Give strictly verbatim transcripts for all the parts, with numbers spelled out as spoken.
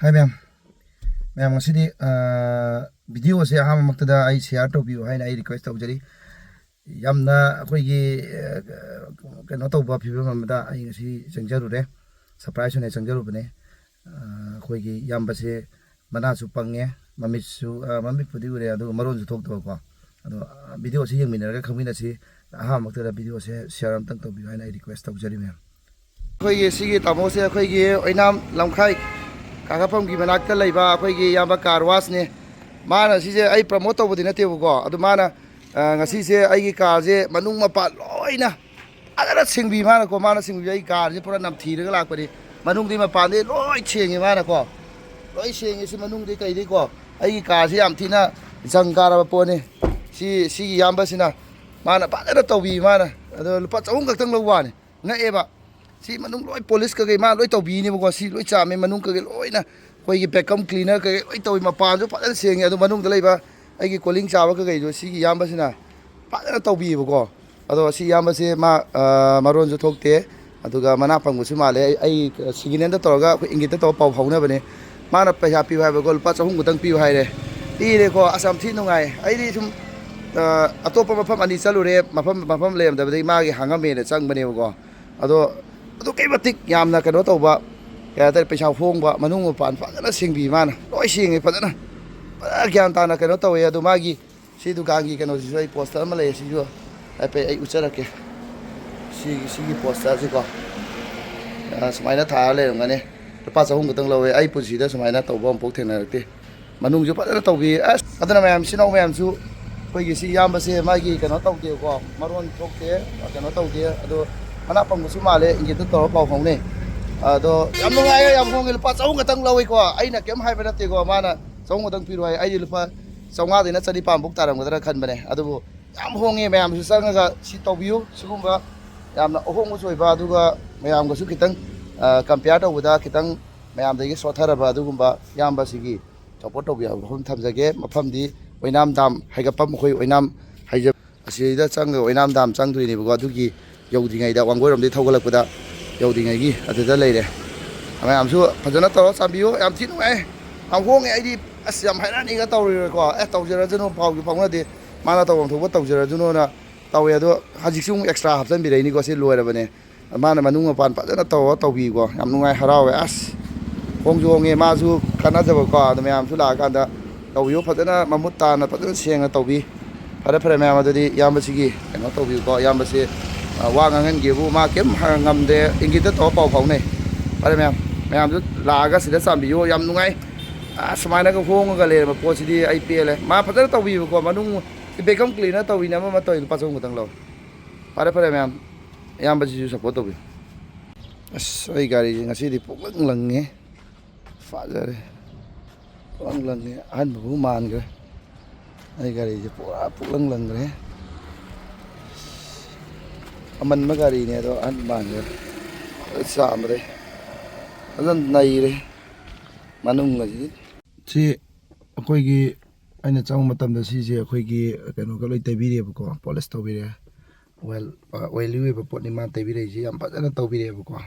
ꯍꯥꯏ ꯃꯌꯥꯝ, ꯃꯌꯥꯝ ꯉꯁꯤꯗꯤ ꯚꯤꯗꯤꯑꯣꯁꯦ ꯑꯍꯥꯟꯕꯃꯛꯇꯗ ꯑꯩ ꯁꯤꯌꯥꯔ ꯇꯧꯕꯤꯌꯨ ꯍꯥꯏꯅ ꯑꯩ ꯔꯤꯀ꯭ꯋꯦꯁ ꯇꯧꯖꯔꯤ꯫ ꯌꯥꯝꯅ ꯑꯩꯈꯣꯏꯒꯤ ꯀꯩꯅꯣ ꯇꯧꯕ ꯐꯤꯕꯝ ꯑꯃꯗ ꯑꯩ ꯉꯁꯤ ꯆꯪꯖꯔꯨꯔꯦ, ꯁꯔꯄ꯭ꯔꯥꯏꯖ ꯑꯣꯏꯅ ꯆꯪꯖꯔꯨꯕꯅꯦ꯫ ꯑꯩꯈꯣꯏꯒꯤ ꯏꯌꯥꯝꯕꯁꯦ ꯃꯅꯥꯁꯨ ꯄꯪꯉꯦ, ꯃꯃꯤꯠꯁꯨ ꯃꯃꯤꯠꯄꯨꯗꯤ ꯎꯔꯦ ꯑꯗꯨꯒ ꯃꯔꯣꯟꯁꯨ ꯊꯣꯛꯇꯕꯀꯣ꯫ ꯑꯗꯣ ꯚꯤꯗꯤꯑꯣꯁꯤ ꯌꯦꯡꯃꯤꯟꯅꯔꯒ ꯈꯪꯃꯤꯟꯅꯁꯤ꯫ ꯑꯍꯥꯟꯕꯃꯛꯇꯗ ꯚꯤꯗꯤꯑꯣꯁꯦ ꯁꯤꯌꯥꯔ ꯑꯝꯇꯪ ꯇꯧꯕꯤꯌꯨ ꯍꯥꯏꯅ ꯑꯩ ꯔꯤꯀ꯭ꯋꯦꯁ ꯇꯧꯖꯔꯤ ꯃꯌꯥꯝ꯫ ꯑꯩꯈꯣꯏꯒꯤ ꯁꯤꯒꯤ ꯇꯥꯃꯣꯁꯦ ꯑꯩꯈꯣꯏꯒꯤ ꯑꯣꯏꯅꯥꯝ ꯂꯝꯈꯥꯏ ꯀꯥꯈꯠꯐꯝꯒꯤ ꯃꯅꯥꯛꯇ ꯂꯩꯕ ꯑꯩꯈꯣꯏꯒꯤ ꯏꯌꯥꯝꯕ ꯀꯥꯔ ꯋꯥꯁꯅꯦ꯫ ꯃꯥꯅ ꯁꯤꯁꯦ ꯑꯩ ꯄ꯭ꯔꯃꯣꯠ ꯇꯧꯕꯗꯤ ꯅꯠꯇꯦꯕꯀꯣ, ꯑꯗꯨ ꯃꯥꯅ ꯉꯁꯤꯁꯦ ꯑꯩꯒꯤ ꯀꯥꯔꯁꯦ ꯃꯅꯨꯡ ꯃꯄꯥꯟ ꯂꯣꯏꯅ ꯐꯖꯅ ꯁꯦꯡꯕꯤ ꯃꯥꯅꯀꯣ꯫ ꯃꯥꯅ ꯁꯦꯡꯕꯤꯕ ꯑꯩ ꯀꯥꯔꯁꯦ ꯄꯨꯔꯥ ꯅꯝꯊꯤꯔꯒ ꯂꯥꯛꯄꯅꯤ꯫ ꯃꯅꯨꯡꯗꯤ ꯃꯄꯥꯟꯗꯤ ꯂꯣꯏ ꯁꯦꯡꯉꯤ ꯃꯥꯅꯀꯣ, ꯂꯣꯏ ꯁꯦꯡꯉꯤ꯫ ꯁꯤ ꯃꯅꯨꯡꯗꯤ ꯀꯩꯗꯤꯀꯣ ꯑꯩꯒꯤ ꯀꯥꯔꯁꯦ ꯌꯥꯝ ꯊꯤꯅ ꯖꯪ ꯀꯥꯔꯕ ꯄꯣꯠꯅꯤ꯫ ꯁꯤ ꯁꯤꯒꯤ ꯏꯌꯥꯝꯕꯁꯤꯅ ꯃꯥꯅ ꯐꯖꯅ ꯇꯧꯕꯤ ꯃꯥꯅ꯫ ꯑꯗꯣ ꯂꯨꯄꯥ ꯆꯍꯨꯝ ꯈꯛꯇꯪ ꯂꯧꯕ ꯋꯥꯅꯤ꯫ ꯉꯛꯑꯦꯕ꯫ ꯁꯤ ꯃꯅꯨꯡ ꯂꯣꯏ ꯄꯣꯂꯤꯁ ꯀꯩꯀꯩ ꯃꯥ ꯂꯣꯏ ꯇꯧꯕꯤꯅꯦꯕꯀꯣ꯫ ꯁꯤ ꯂꯣꯏ ꯆꯥꯝꯃꯦ, ꯃꯅꯨꯡ ꯀꯩꯀꯩ ꯂꯣꯏꯅ ꯑꯩꯈꯣꯏꯒꯤ ꯚꯦꯀꯝ ꯀ꯭ꯂꯤꯅꯔ ꯀꯩꯀꯩ ꯂꯣꯏ ꯇꯧꯏ꯫ ꯃꯄꯥꯟꯁꯨ ꯐꯖꯅ ꯁꯦꯡꯉꯦ꯫ ꯑꯗꯨ ꯃꯅꯨꯡꯗ ꯂꯩꯕ ꯑꯩꯒꯤ ꯀꯣꯂꯤꯡ ꯆꯥꯕ ꯀꯩꯀꯩꯗꯣ ꯁꯤꯒꯤ ꯏꯌꯥꯝꯕꯁꯤꯅ ꯐꯖꯅ ꯇꯧꯕꯤꯌꯦꯕꯀꯣ꯫ ꯑꯗꯣ ꯁꯤ ꯏꯌꯥꯝꯕꯁꯦ ꯃꯥ ꯃꯔꯣꯟꯁꯨ ꯊꯣꯛꯇꯦ, ꯑꯗꯨꯒ ꯃꯅꯥ ꯄꯪꯕꯁꯨ ꯃꯥꯜꯂꯦ꯫ ꯑꯩ ꯑꯩ ꯁꯤꯒꯤꯅꯦꯟꯗ ꯇꯧꯔꯒ ꯑꯩꯈꯣꯏ ꯏꯪꯒꯤꯠꯇ ꯇꯧꯔꯒ ꯄꯥꯎ ꯐꯥꯎꯅꯕꯅꯦ꯫ ꯃꯥꯅ ꯄꯩꯁꯥ ꯄꯤꯌꯨ ꯍꯥꯏꯕꯀꯣ, ꯂꯨꯄꯥ ꯆꯍꯨꯝ ꯈꯛꯇꯪ ꯄꯤꯌꯨ ꯍꯥꯏꯔꯦ꯫ ꯄꯤꯔꯦꯀꯣ꯫ ꯑꯁ, ꯌꯥꯝ ꯊꯤ ꯅꯨꯡꯉꯥꯏ꯫ ꯑꯩꯗꯤ ꯁꯨꯝ ꯑꯇꯣꯞꯄ ꯃꯐꯝ ꯑꯅꯤ ꯆꯠꯂꯨꯔꯦ, ꯃꯐꯝ ꯃꯐꯝ ꯂꯩꯔꯝꯗꯕꯗꯒꯤ ꯃꯥꯒꯤ ꯍꯥꯡꯉꯝꯃꯦꯅ ꯆꯪꯕꯅꯦꯕꯀꯣ꯫ ꯑꯗꯣ ꯑꯗꯨꯛꯀꯤ ꯃꯇꯤꯛ ꯌꯥꯝꯅ ꯀꯩꯅꯣ ꯇꯧꯕ, ꯀꯩ ꯍꯥꯏꯇꯥꯔꯦ, ꯄꯩꯁꯥ ꯍꯣꯡꯕ, ꯃꯅꯨꯡ ꯃꯄꯥꯟ ꯐꯖꯅ ꯁꯦꯡꯕꯤ ꯃꯥꯅ꯫ ꯂꯣꯏ ꯁꯦꯡꯉꯦ ꯐꯖꯅ꯫ ꯐꯖꯅ ꯒ꯭ꯌꯥꯟ ꯇꯥꯅ ꯀꯩꯅꯣ ꯇꯧꯋꯦ꯫ ꯑꯗꯣ ꯃꯥꯒꯤ ꯁꯤ ꯗꯨꯀꯥꯟꯒꯤ ꯀꯩꯅꯣꯁꯤꯁꯨ ꯑꯩ ꯄꯣꯁꯇꯔ ꯑꯃ ꯂꯩꯌꯦ, ꯁꯤꯁꯨ ꯍꯥꯏꯐꯦꯠ ꯑꯩ ꯎꯠꯆꯔꯛꯀꯦ꯫ ꯁꯤꯒꯤ ꯁꯤꯒꯤ ꯄꯣꯁꯇꯔꯁꯤꯀꯣ꯫ ꯑ, ꯁꯨꯃꯥꯏꯅ ꯊꯥꯔ ꯂꯩꯔꯝꯒꯅꯤ꯫ ꯂꯨꯄꯥ ꯆꯍꯨꯝ ꯈꯛꯇꯪ ꯂꯧꯋꯦ꯫ ꯑꯩ ꯄꯨꯟꯁꯤꯗ ꯁꯨꯃꯥꯏꯅ ꯇꯧꯕ ꯑꯃꯐꯥꯎ ꯊꯦꯡꯅꯔꯛꯇꯦ꯫ ꯃꯅꯨꯡꯁꯨ ꯐꯖꯅ ꯇꯧꯕꯤ꯫ ꯑꯁ, ꯑꯗꯨꯅ ꯃꯌꯥꯝ, ꯏꯆꯤꯟ ꯏꯅꯥꯎ ꯃꯌꯥꯝꯁꯨ ꯑꯩꯈꯣꯏꯒꯤ ꯁꯤ ꯏꯌꯥꯝꯕꯁꯦ ꯃꯥꯒꯤ ꯀꯩꯅꯣ ꯇꯧꯗꯦꯕꯀꯣ, ꯃꯔꯣꯟ ꯊꯣꯛꯇꯦ, ꯀꯩꯅꯣ ꯇꯧꯗꯦ꯫ ꯑꯗꯣ ꯃꯅꯥ ꯄꯪꯕꯁꯨ ꯃꯥꯜꯂꯦ, ꯏꯪꯒꯤꯠꯇ ꯇꯧꯔ ꯄꯥꯎ ꯐꯥꯎꯅꯩ꯫ ꯑꯗꯣ ꯌꯥꯝ ꯅꯨꯡꯉꯥꯏꯌꯦ, ꯌꯥꯝ ꯍꯣꯡꯉꯦ꯫ ꯂꯨꯄꯥ ꯆꯍꯨꯝ ꯈꯛꯇꯪ ꯂꯧꯋꯤꯀꯣ꯫ ꯑꯩꯅ ꯀꯩꯝ ꯍꯥꯏꯕ ꯅꯠꯇꯦꯀꯣ, ꯃꯥꯅ ꯆꯍꯨꯝ ꯈꯛꯇꯪ ꯄꯤꯔꯣ ꯍꯥꯏ꯫ ꯑꯩꯗꯤ ꯂꯨꯄꯥ ꯆꯥꯝꯃꯉꯥꯗꯩꯅ ꯆꯅꯤꯄꯥꯟ ꯐꯥꯎ ꯇꯥꯔꯝꯒꯗ꯭ꯔꯥ ꯈꯟꯕꯅꯦ꯫ ꯑꯗꯨꯕꯨ ꯌꯥꯝ ꯍꯣꯡꯉꯦ꯫ ꯃꯌꯥꯝꯁꯨ ꯆꯪꯉꯒ ꯁꯤ ꯇꯧꯕꯤꯌꯨ꯫ ꯁꯤꯒꯨꯝꯕ ꯌꯥꯝꯅ ꯑꯍꯣꯡꯕꯁꯨ ꯑꯣꯏꯕ, ꯑꯗꯨꯒ ꯃꯌꯥꯝꯒꯁꯨ ꯈꯤꯇꯪ, ꯑ, ꯀꯝꯄꯤꯌꯥꯔ ꯇꯧꯕꯗ ꯈꯤꯇꯪ ꯃꯌꯥꯝꯗꯒꯤ ꯁꯣꯠꯊꯔꯕ ꯑꯗꯨꯒꯨꯝꯕ ꯏꯌꯥꯝꯕꯁꯤꯒꯤ ꯁꯞꯄꯣꯔꯠ ꯇꯧꯕꯤꯌꯨ ꯍꯥꯏꯕ ꯋꯥꯐꯝ ꯊꯝꯖꯒꯦ꯫ ꯃꯐꯝꯗꯤ ꯑꯣꯏꯅꯥꯝ ꯗꯥꯝ ꯍꯥꯏꯒꯠꯐꯝ, ꯑꯩꯈꯣꯏ ꯑꯣꯏꯅꯥꯝ ꯍꯥꯏꯖ-, ꯑꯁꯤꯗ ꯆꯪꯉꯒ ꯑꯣꯏꯅꯥꯝ ꯗꯥꯝ ꯆꯪꯗꯣꯏꯅꯦꯕꯀꯣ꯫ ꯑꯗꯨꯒꯤ ꯌꯧꯗ꯭ꯔꯤꯉꯩꯗ, ꯋꯥꯡꯒꯣꯏꯔꯣꯝꯗꯒꯤ ꯊꯧꯒꯠꯂꯛꯄꯗ ꯌꯧꯗ꯭ꯔꯤꯉꯩꯒꯤ ꯑꯗꯨꯗ ꯂꯩꯔꯦ꯫ ꯃꯌꯥꯝꯁꯨ ꯐꯖꯅ ꯇꯧꯔ ꯆꯥꯕꯤꯌꯨ꯫ ꯌꯥꯝ ꯊꯤ ꯅꯨꯡꯉꯥꯏ, ꯌꯥꯝ ꯍꯣꯡꯉꯦ꯫ ꯑꯩꯗꯤ ꯑꯁ ꯌꯥꯝ ꯍꯥꯏꯔꯛꯑꯅꯤꯒ ꯇꯧꯔꯤꯔꯣꯏꯀꯣ꯫ ꯑꯦ, ꯇꯧꯖꯔꯖꯅꯨ, ꯄꯥꯎꯁꯨ ꯐꯥꯎꯅꯗꯦ, ꯃꯥꯅ ꯇꯧꯐꯝ ꯊꯣꯛꯄ ꯇꯧꯖꯔꯖꯅꯨꯅ ꯇꯧꯋꯦ꯫ ꯑꯗꯣ ꯍꯧꯖꯤꯛꯁꯨ ꯑꯃꯨꯛ ꯑꯦꯛꯁꯇ꯭ꯔꯥ ꯍꯥꯞꯆꯤꯟꯕꯤꯔꯛꯏꯅꯤꯀꯣ꯫ ꯁꯤ ꯂꯣꯏꯔꯕꯅꯦ꯫ ꯃꯥꯅ ꯃꯅꯨꯡ ꯃꯄꯥꯟ ꯐꯖꯅ ꯇꯧꯔ ꯇꯧꯕꯤꯀꯣ꯫ ꯌꯥꯝ ꯅꯨꯡꯉꯥꯏ, ꯍꯔꯥꯎꯋꯦ꯫ ꯑꯁ, ꯍꯣꯡꯁꯨ ꯍꯣꯡꯉꯦ, ꯃꯥꯁꯨ ꯀꯥꯟꯅꯖꯕꯀꯣ꯫ ꯑꯗꯣ ꯃꯌꯥꯝꯁꯨ ꯂꯥꯛꯑꯀꯥꯟꯗ ꯇꯧꯕꯤꯌꯨ, ꯐꯖꯅ ꯃꯃꯨꯠ ꯇꯥꯅ ꯐꯖꯅ ꯁꯦꯡꯅ ꯇꯧꯕꯤ꯫ ꯐꯔꯦ ꯐꯔꯦ ꯃꯌꯥꯝ, ꯑꯗꯨꯗꯤ ꯏꯌꯥꯝꯕꯁꯤꯒꯤ ꯀꯩꯅꯣ ꯇꯧꯕꯤꯌꯨꯀꯣ꯫ ꯏꯌꯥꯝꯕꯁꯤ, ꯑ, ꯋꯥ ꯉꯥꯡꯍꯟꯒꯦꯕꯨ ꯃꯥ ꯀꯩꯝ ꯍ-, ꯉꯝꯗꯦ, ꯏꯪꯒꯤꯠꯇ ꯇꯧꯔ ꯄꯥꯎ ꯐꯥꯎꯅꯩ꯫ ꯐꯔꯦ ꯃꯌꯥꯝ, ꯃꯌꯥꯝꯁꯨ ꯂꯥꯛꯑꯒ ꯁꯤꯗ ꯆꯥꯝꯕꯤꯌꯨ, ꯌꯥꯝ ꯅꯨꯡꯉꯥꯏ꯫ ꯑ, ꯁꯨꯃꯥꯏꯅꯒ ꯍꯣꯡꯉꯒ ꯂꯩꯔꯝꯕ ꯄꯣꯠꯁꯤꯗꯤ ꯑꯩ ꯄꯦꯜꯂꯦ꯫ ꯃꯥ ꯐꯖꯅ ꯇꯧꯕꯤꯌꯨꯀꯣ꯫ ꯃꯅꯨꯡ ꯕꯦꯀꯝ ꯀ꯭ꯂꯤꯅꯔ ꯇꯧꯕꯤꯅꯦ, ꯑꯃ ꯑꯃ ꯇꯧꯔꯤ, ꯂꯨꯄꯥ ꯆꯍꯨꯝ ꯈꯛꯇꯪ ꯂꯧꯏ꯫ ꯐꯔꯦ ꯐꯔꯦ ꯃꯌꯥꯝ, ꯏꯌꯥꯝꯕꯁꯤꯁꯨ ꯁꯞꯄꯣꯔꯠ ꯇꯧꯕꯤꯌꯨ꯫ ꯑꯁ, ꯑꯩ ꯒꯥꯔꯤꯁꯦ ꯉꯁꯤꯗꯤ ꯄꯨꯛꯂꯪ ꯂꯪꯉꯦ, ꯐꯖꯔꯦ꯫ ꯄꯨꯛꯂꯪ ꯂꯪꯉꯦ, ꯑꯍꯟꯕꯕꯨ ꯃꯥꯟꯈ꯭ꯔꯦ꯫ ꯑꯩ ꯒꯥꯔꯤꯁꯦ ꯄꯨꯔꯥ ꯄꯨꯛꯂꯪ ꯂꯪꯈ꯭ꯔꯦ꯫ ꯑꯃꯟꯕ ꯒꯥꯔꯤꯅꯦ ꯑꯗꯣ ꯑꯍꯟꯕ ꯃꯥꯟꯈ꯭ꯔꯦ꯫ ꯂꯣꯏ ꯆꯥꯝꯃꯗꯩ ꯐꯖꯅ ꯅꯩꯔꯦ ꯃꯅꯨꯡ ꯑꯁꯤꯗꯤ꯫ ꯁꯤ ꯑꯩꯈꯣꯏꯒꯤ, ꯑꯩꯅ ꯆꯪꯕ ꯃꯇꯝꯗ ꯁꯤꯁꯦ ꯑꯩꯈꯣꯏꯒꯤ ꯀꯩꯅꯣꯒ ꯂꯣꯏ ꯇꯩꯕꯤꯔꯦꯕꯀꯣ, ꯄꯣꯂꯤꯁ ꯇꯧꯕꯤꯔꯦ꯫ ꯑꯣꯏꯜ, ꯑ, ꯑꯣꯏꯂꯤ ꯑꯣꯏꯕ ꯄꯣꯠꯅꯤ ꯃꯥꯅ ꯇꯩꯕꯤꯔꯛꯏꯁꯦ, ꯌꯥꯝ ꯐꯖꯅ ꯇꯧꯕꯤꯔꯛꯑꯦꯕꯀꯣ꯫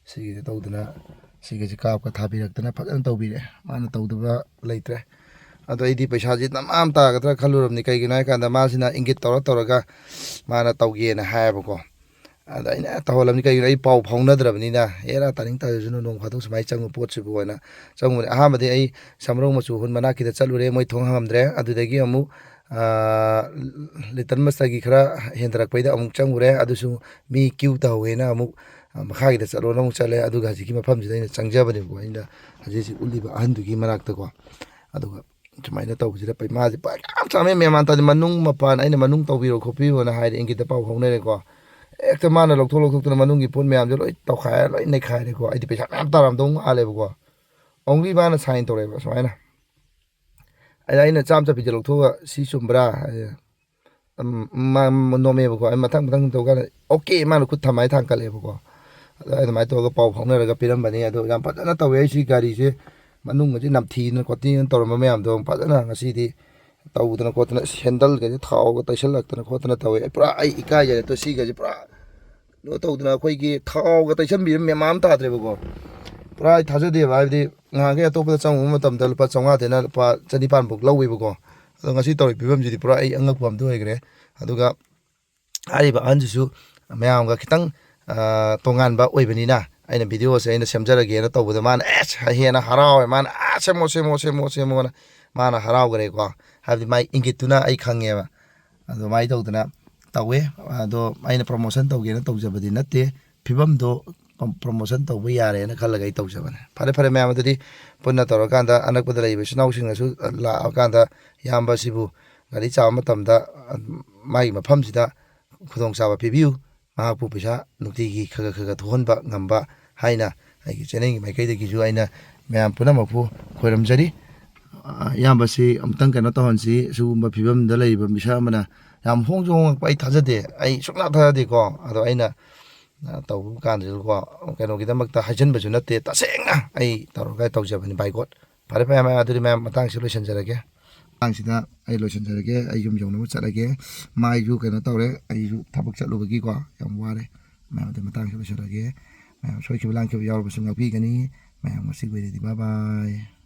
ꯁꯤꯒꯤꯁꯦ ꯇꯧꯗꯅ, ꯁꯤꯒꯤꯁꯦ ꯀꯥꯞꯀ ꯊꯥꯕꯤꯔꯛꯇꯅ ꯐꯖꯅ ꯇꯧꯕꯤꯔꯛꯑꯦ꯫ ꯃꯥꯅ ꯇꯧꯗꯕ ꯂꯩꯇ꯭ꯔꯦ꯫ ꯑꯗꯣ ꯑꯩꯗꯤ ꯄꯩꯁꯥꯁꯦ ꯅꯃꯥ ꯑꯃ ꯇꯥꯒꯗ꯭ꯔꯥ ꯈꯜꯂꯨꯔꯕꯅꯤ꯫ ꯀꯩꯒꯤꯅꯣ ꯍꯥꯏ ꯀꯥꯟꯗ ꯃꯥꯁꯤꯅ ꯏꯪꯒꯤꯠ ꯇꯧꯔ ꯇꯧꯔꯒ ꯃꯥꯅ ꯇꯧꯒꯦꯅ ꯍꯥꯏꯌꯦꯕꯀꯣ꯫ ꯑꯗ ꯑꯩꯅ ꯇꯧꯍꯜꯂꯝꯅꯤ꯫ ꯀꯩꯒꯤꯅꯣ? ꯑꯩ ꯄꯥꯎ ꯐꯥꯎꯅꯗ꯭ꯔꯕꯅꯤꯅ꯫ ꯑꯦꯔꯥ, ꯇꯥꯅꯤꯡ ꯇꯥꯖꯁꯅꯨ, ꯅꯣꯡ ꯐꯥꯗꯣꯛ ꯁꯨꯃꯥꯏꯅ ꯆꯪꯕ ꯄꯣꯠꯁꯤꯕꯨ ꯍꯥꯏꯅ ꯆꯪꯕꯅꯦ꯫ ꯑꯍꯥꯟꯕꯗꯤ ꯑꯩ ꯁꯝꯔꯧ ꯃꯆꯨ ꯍꯨꯟ ꯃꯅꯥꯛꯀꯤꯗ ꯆꯠꯂꯨꯔꯦ, ꯃꯣꯏ ꯊꯣꯡ ꯍꯥꯡꯉꯝꯗ꯭ꯔꯦ꯫ ꯑꯗꯨꯗꯒꯤ ꯑꯃꯨꯛ, ꯑꯥ, ꯂꯤꯇꯜ ꯃꯁꯇꯒꯤ ꯈꯔ ꯍꯦꯟꯊꯔꯛꯄꯩꯗ ꯑꯃꯨꯛ ꯆꯪꯉꯨꯔꯦ꯫ ꯑꯗꯨꯁꯨ ꯃꯤ ꯀ꯭ꯌꯨ ꯇꯧꯍꯧꯋꯦꯅ ꯑꯃꯨꯛ, ꯑ, ꯃꯈꯥꯒꯤꯗ ꯆꯠꯂꯣꯅ ꯑꯃꯨꯛ ꯆꯠꯂꯦ꯫ ꯑꯗꯨꯒ ꯍꯧꯖꯤꯛꯀꯤ ꯃꯐꯝꯁꯤꯗ ꯑꯩꯅ ꯆꯪꯖꯕꯅꯦꯕꯀꯣ, ꯑꯩꯅ ꯍꯧꯖꯤꯛ ꯍꯧꯖꯤꯛ ꯎꯠꯂꯤꯕ ꯑꯍꯟꯗꯨꯒꯤ ꯃꯅꯥꯛꯇꯀꯣ꯫ ꯑꯗꯨꯒ ꯁꯨꯃꯥꯏꯅ ꯇꯧꯕꯁꯤꯗ ꯄꯩ-, ꯃꯥꯁꯦ ꯄꯩꯁꯥ ꯌꯥꯝ ꯆꯥꯝꯃꯦ, ꯃꯦꯟ ꯃꯥꯟ ꯇꯥꯗꯦ꯫ ꯃꯅꯨꯡ ꯃꯄꯥꯟ ꯑꯩꯅ ꯃꯅꯨꯡ ꯇꯧꯕꯤꯔꯣ ꯈꯣꯠꯄꯤꯔꯣꯅ ꯍꯥꯏꯔꯦ, ꯏꯪꯒꯤꯠꯇ ꯄꯥꯎ ꯐꯥꯎꯅꯔꯦꯀꯣ꯫ ꯍꯦꯛꯇ ꯃꯥꯅ ꯂꯧꯊꯣꯛ ꯂꯧꯊꯣꯛꯇꯅ ꯃꯅꯨꯡꯒꯤ ꯄꯣꯠ ꯃꯌꯥꯝꯁꯦ ꯂꯣꯏ ꯇꯧꯈꯥꯏꯔ ꯂꯣꯏ ꯅꯩꯈꯥꯏꯔꯦꯀꯣ꯫ ꯑꯩꯗꯤ ꯄꯩꯁꯥ ꯃꯌꯥꯝ ꯇꯥꯔꯝꯗꯧ ꯃꯥꯜꯂꯦꯕꯀꯣ꯫ ꯑꯣꯡꯂꯤ ꯃꯥꯅ ꯁꯥꯏꯟ ꯇꯧꯔꯛꯑꯦꯕ ꯁꯨꯃꯥꯏꯅ꯫ ꯑꯩꯅ, ꯑꯩꯅ ꯆꯥꯝꯃ ꯆꯠꯄꯤꯁꯦ ꯂꯧꯊꯣꯛꯑꯒ "ꯁꯤ ꯆꯨꯝꯕ꯭ꯔꯥ?" ꯍꯥꯏ꯫ ꯎꯝ, ꯃꯥ ꯅꯣꯝꯃꯦꯕꯀꯣ꯫ ꯑꯩ ꯃꯊꯪ ꯃꯊꯪ ꯇꯧꯀꯥꯟꯗ, "ꯑꯣꯀꯦ", ꯃꯥꯅ ꯈꯨꯠ ꯊꯝꯃꯥꯏ ꯊꯥꯡꯀꯠꯂꯦꯕꯀꯣ꯫ ꯑꯗ ꯑꯗꯨꯃꯥꯏꯅ ꯇꯧꯔꯒ ꯄꯥꯎ ꯐꯥꯎꯅꯔꯒ ꯄꯤꯔꯝꯕꯅꯤ꯫ ꯑꯗꯣ ꯌꯥꯝ ꯐꯖꯅ ꯇꯧꯋꯦ꯫ ꯑꯩ ꯁꯤ ꯒꯥꯔꯤꯁꯦ ꯃꯅꯨꯡ ꯑꯁꯤ ꯅꯝꯊꯤꯗꯅ ꯈꯣꯠꯊꯤꯗꯅ ꯇꯧꯔꯝꯕ ꯃꯌꯥꯝꯗꯣ ꯐꯖꯅ ꯉꯁꯤꯗꯤ ꯇꯧꯗꯅ ꯈꯣꯠꯇꯅ, ꯁꯦꯟꯗꯜꯒꯁꯦ ꯊꯥꯎꯒ ꯇꯩꯁꯜꯂꯛꯇꯅ ꯈꯣꯠꯇꯅ ꯇꯧꯋꯦ꯫ ꯑꯩ ꯄꯨꯔꯥ, ꯑꯩ ꯏꯀꯥꯏꯖꯔꯦ꯫ ꯇꯣ ꯁꯤꯒꯁꯦ ꯄꯨꯔꯥ ꯀꯩꯅꯣ ꯇꯧꯗꯅ ꯑꯩꯈꯣꯏꯒꯤ ꯊꯥꯎꯒ ꯇꯩꯁꯟꯕꯤꯕ ꯃꯦꯟ ꯃꯥꯟ ꯑꯃ ꯇꯥꯗ꯭ꯔꯦꯕꯀꯣ꯫ ꯄꯨꯔꯥ ꯑꯩ ꯊꯥꯖꯗꯦꯕ꯫ ꯍꯥꯏꯕꯗꯤ ꯉꯍꯥꯟꯈꯩ ꯑꯇꯣꯞꯄꯗ ꯆꯪꯉꯨꯕ ꯃꯇꯝꯗ ꯂꯨꯄꯥ ꯆꯥꯝꯃꯉꯥꯗꯩꯅ ꯂꯨꯄꯥ ꯆꯅꯤꯄꯥꯟꯐꯥꯎ ꯂꯧꯋꯦꯕꯀꯣ꯫ ꯑꯗꯣ ꯉꯁꯤ ꯇꯧꯔꯤ ꯐꯤꯕꯝꯁꯤꯗꯤ ꯄꯨꯔꯥ ꯑꯩ ꯑꯉꯛꯄ ꯑꯝꯗ ꯑꯣꯏꯈ꯭ꯔꯦ꯫ ꯑꯗꯨꯒ ꯍꯥꯏꯔꯤꯕ ꯑꯍꯟꯁꯤꯁꯨ ꯃꯌꯥꯝꯒ ꯈꯤꯇꯪ, ꯑ, ꯇꯣꯉꯥꯟꯕ ꯑꯣꯏꯕꯅꯤꯅ ꯑꯩꯅ videoꯁꯦ ꯑꯩꯅ ꯁꯦꯝꯖꯔꯒꯦꯅ ꯇꯧꯕꯗ ꯃꯥꯅ ꯑꯦꯁ ꯍꯦꯟꯅ ꯍꯔꯥꯎꯋꯦ꯫ ꯃꯥꯅ "ꯑ, ꯁꯦꯝꯃꯣ, ꯁꯦꯝꯃꯣ, ꯁꯦꯝꯃꯣ, ꯁꯦꯝꯃꯣꯅ" ꯃꯥꯅ ꯍꯔꯥꯎꯈ꯭ꯔꯦꯀꯣ꯫ ꯍꯥꯏꯕꯗꯤ ꯃꯥꯏ ꯏꯪꯒꯤꯠꯇꯨꯅ ꯑꯩ ꯈꯪꯉꯦꯕ꯫ ꯑꯗꯨꯃꯥꯏꯅ ꯇꯧꯗꯅ ꯇꯧꯋꯦ꯫ ꯑꯗꯣ ꯑꯩꯅ promotion ꯇꯧꯒꯦꯅ ꯇꯧꯖꯕꯗꯤ ꯅꯠꯇꯦ꯫ ꯐꯤꯕꯝꯗꯣ promotion ꯇꯧꯕ ꯌꯥꯔꯦꯅ ꯈꯜꯂꯒ ꯑꯩ ꯇꯧꯖꯕꯅꯦ꯫ ꯐꯔꯦ, ꯐꯔꯦ ꯃꯌꯥꯝ, ꯑꯗꯨꯗꯤ ꯄꯨꯟꯅ ꯇꯧꯔꯀꯥꯟꯗ ꯑꯅꯛꯄꯗ ꯂꯩꯔꯤꯕ ꯏꯆꯤꯟ ꯏꯅꯥꯎꯁꯤꯡꯅꯁꯨ ꯂꯥꯛꯑꯀꯥꯟꯗ ꯏꯌꯥꯝꯕꯁꯤꯕꯨ ꯒꯥꯔꯤ ꯆꯥꯝꯕ ꯃꯇꯝꯗ, ꯑ, ꯃꯥꯒꯤ ꯃꯐꯝꯁꯤꯗ ꯈꯨꯗꯣꯡꯆꯥꯕ ꯄꯤꯕꯤꯌꯨ꯫ ꯃꯍꯥꯛꯄꯨ ꯄꯩꯁꯥ ꯅꯨꯡꯇꯤꯒꯤ ꯈꯔ ꯈꯔ ꯈꯔ ꯊꯣꯛꯍꯟꯕ ꯉꯝꯕ ꯍꯥꯏꯅ ꯑꯩꯒꯤ channelꯒꯤ ꯃꯥꯏꯀꯩꯗꯒꯤꯁꯨ ꯑꯩꯅ ꯃꯌꯥꯝ ꯄꯨꯝꯅꯃꯛꯄꯨ ꯈꯣꯏꯔꯝꯖꯔꯤ꯫ ꯑ, ꯏꯌꯥꯝꯕꯁꯤ ꯑꯃꯨꯛꯇꯪ ꯀꯩꯅꯣ ꯇꯧꯍꯟꯁꯤ꯫ ꯁꯤꯒꯨꯝꯕ ꯐꯤꯕꯝꯗ ꯂꯩꯔꯤꯕ ꯃꯤꯁꯛ ꯑꯃꯅ ꯌꯥꯝ ꯍꯣꯡꯁꯨ ꯍꯣꯡꯉꯛꯄ ꯑꯩ ꯊꯥꯖꯗꯦ꯫ ꯑꯩ ꯁꯨꯡꯊꯥ ꯊꯥꯖꯗꯦꯀꯣ꯫ ꯑꯗꯣ ꯑꯩꯅ, ꯑ, ꯇꯧꯕ ꯀꯥꯟꯗꯁꯨꯀꯣ, ꯀꯩꯅꯣꯒꯤꯗꯃꯛꯇ ꯍꯥꯏꯖꯟꯕꯁꯨ ꯅꯠꯇꯦ, ꯇꯁꯦꯡꯅ ꯑꯩ ꯇꯧꯔꯒ ꯇꯧꯖꯕꯅꯤ, by God꯫ ꯐꯔꯦ, ꯐꯔꯦ, ꯃꯌꯥꯝ, ꯑꯗꯨꯗꯤ ꯃꯌꯥꯝ ꯃꯇꯥꯡꯁꯤ ꯂꯣꯏꯁꯤꯟꯖꯔꯒꯦ꯫ ꯃꯇꯥꯡꯁꯤꯗ ꯑꯩ ꯂꯣꯏꯁꯤꯟꯖꯔꯒꯦ꯫ ꯑꯩ ꯌꯨꯝ ꯌꯧꯅꯕ ꯆꯠꯂꯒꯦ꯫ ꯃꯥꯏꯁꯨ ꯀꯩꯅꯣ ꯇꯧꯔꯦ, ꯑꯩꯁꯨ ꯊꯕꯛ ꯆꯠꯂꯨꯕꯒꯤꯀꯣ ꯌꯥꯝ ꯋꯥꯔꯦ꯫ ꯃꯌꯥꯝ, ꯑꯗꯨ ꯃꯇꯥꯡꯁꯤ ꯂꯣꯏꯁꯤꯜꯂꯒꯦ꯫ ꯃꯌꯥꯝ ꯁꯣꯏꯈꯤꯕ ꯂꯥꯟꯈꯤꯕ ꯌꯥꯎꯔꯕꯁꯨ ꯉꯥꯛꯄꯤꯒꯅꯤ꯫ ꯃꯌꯥꯝ ꯉꯁꯤꯒꯤ ꯑꯣꯏꯅꯗꯤ bye bye꯫